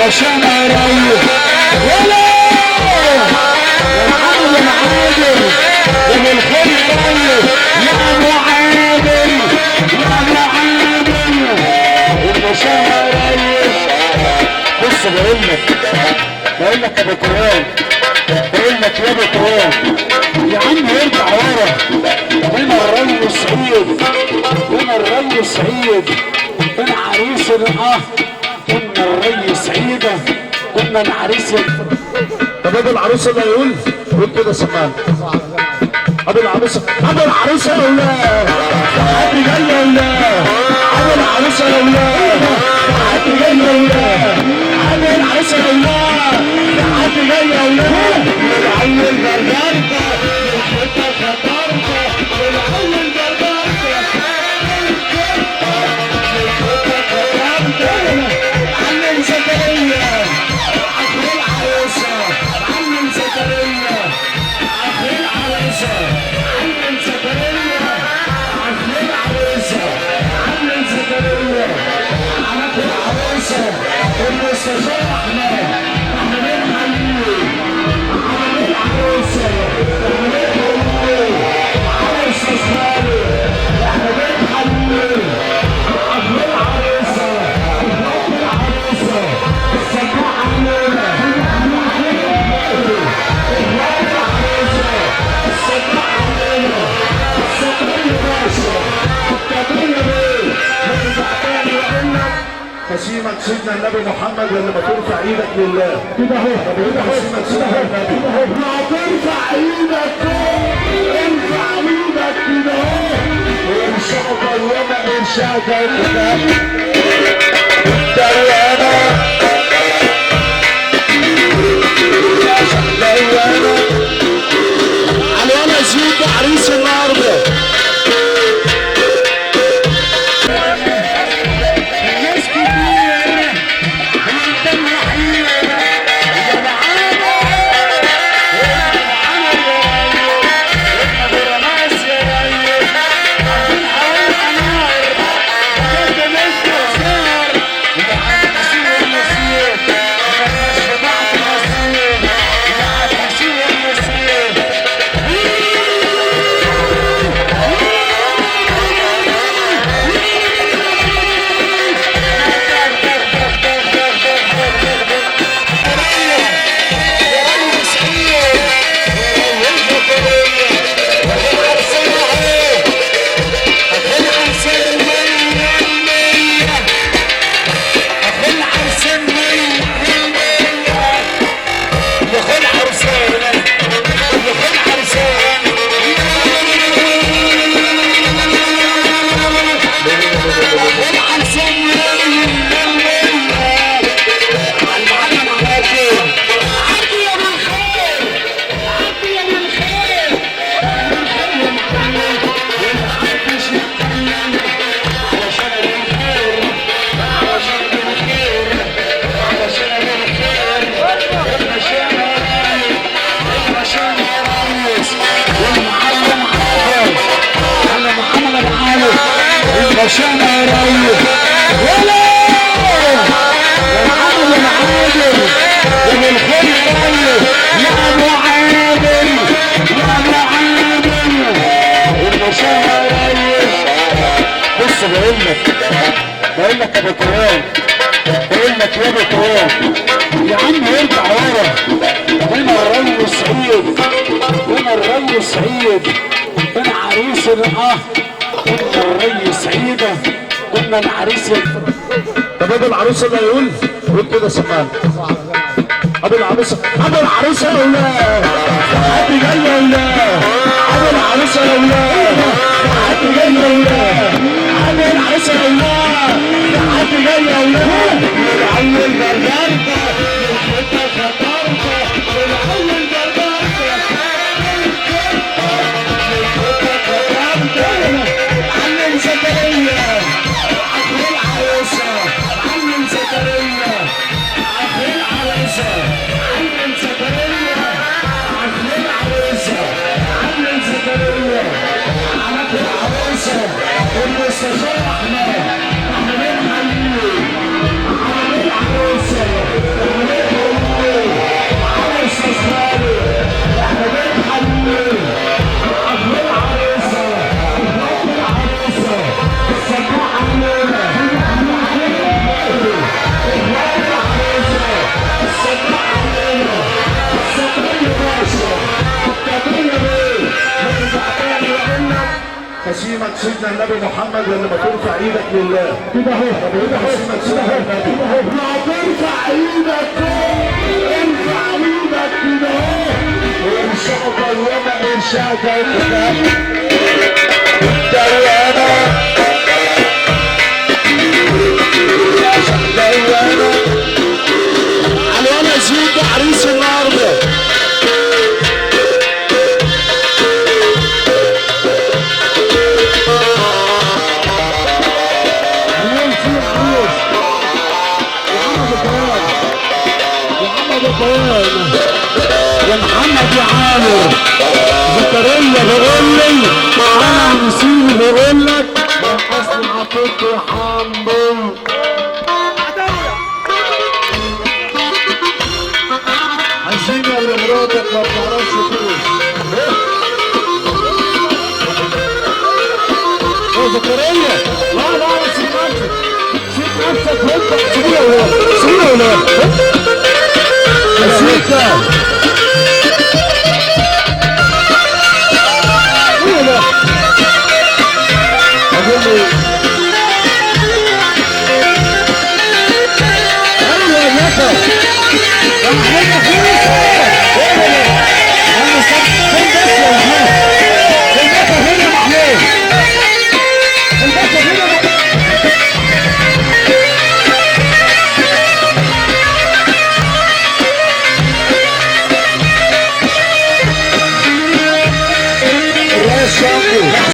عشان ارايح ولا يا محمد يا عادل يا ابو الخير يا ريس يا ابو عادل يا ابو عادل المشاعر يا ريس. بص بقول لك يا ابو تراب، بقول لك يا ابو تراب يا عم ارجع ورا. هنا الريس عيد، هنا الريس عيد، هنا عريس الاه، كنا الريس عيده، كنا العريس. طب ابو العروسة اللي هيقول قول كده سمان. ابو العروسة، ابو العروسة يا ولاد، حد جاي يا ولاد، ابو العروسة يا ولاد، حد جاي يا ولاد، ابو العروسة يا ولاد، حد جاي يا ولاد. العيل بربرته الحتة خطرته، العيل بربرته الحتة خطرته. علم زكريا عقل العروسة، علم زكريا عقل العروسة، علم زكريا عقل العروسة، علم زكريا عقل العروسة. المستشار احمد احنا بنحييه على العروسة، احنا بنحييه على الاستاذ خالد، احنا بنحييه عقل العروسة، عقل العروسة. السماعة علينا، خشيمك سيدنا النبي محمد ولا ما ترفع ايدك لله كده اهو. خشيمك سيدنا النبي ما ترفع ايدك، ارفع ايدك كده اهو. ارشاد الوما، ارشاد الوما، على زيد عريس النهارده. الناس كتير وانت الوحيد يا معانا، يا معانا يا برناس يا ريس، عارفين حوالي نار كنت مستثار وعند حسين النصير، مالناش في بعض نصيب وعند حسين النصير. عشان ارايح ولا يا محمد يا عادل يا ابو الخير يا ريس يا ابو عادل يا ابو عادل المشاعر يا ريس. بص بقول لك يا ابو تراب، بقول لك يا ابو تراب يا عم ارجع ورا. هنا الريس عيد، هنا الريس عيد، هنا عريس الاه، كنا الريس عيده، كنا العريس. طب ابو العروسة اللي هيقول قول كده سمان. ابو العروسة، ابو العروسة يا ولاد، حد جاي يا ولاد، ابو العروسة يا ولاد، حد جاي يا ولاد، ابو العروسة يا ولاد، حد جاي يا ولاد. العيل بربرته الحتة خطرته، العيل بربرته الحتة خطرته. علم زكريا عقل العروسة، علم زكريا عقل العروسة، علم زكريا عقل العروسة، علم زكريا عقل العروسة. المستشار احمد احنا بنحييه على العروسة. سيدنا النبي محمد لما ترفع ايدك لله كده اهو كده اهو كده اهو. لا ترفع ايدك، ارفع ايدك كده اهو. ارشاد اليمن، ارشاد اليمن، على زيد عريس النهارده. مين في عريس؟ محمد البيان، محمد البيان، يا محمد يا عامر. زكريا بيقول لي انا نسيبي، بيقول لك من اصل عطيت يا حمدي. عايزين يا اللي مراتك ما بتعرفش ترقص. يا زكريا لا لا، سيب نفسك، سيب نفسك وانت. سيبوه يا ولاد، سيبوه يا ولاد. سيكا سيبوه يا ولاد. اقول له ايوه يا باشا، يا محمد يا.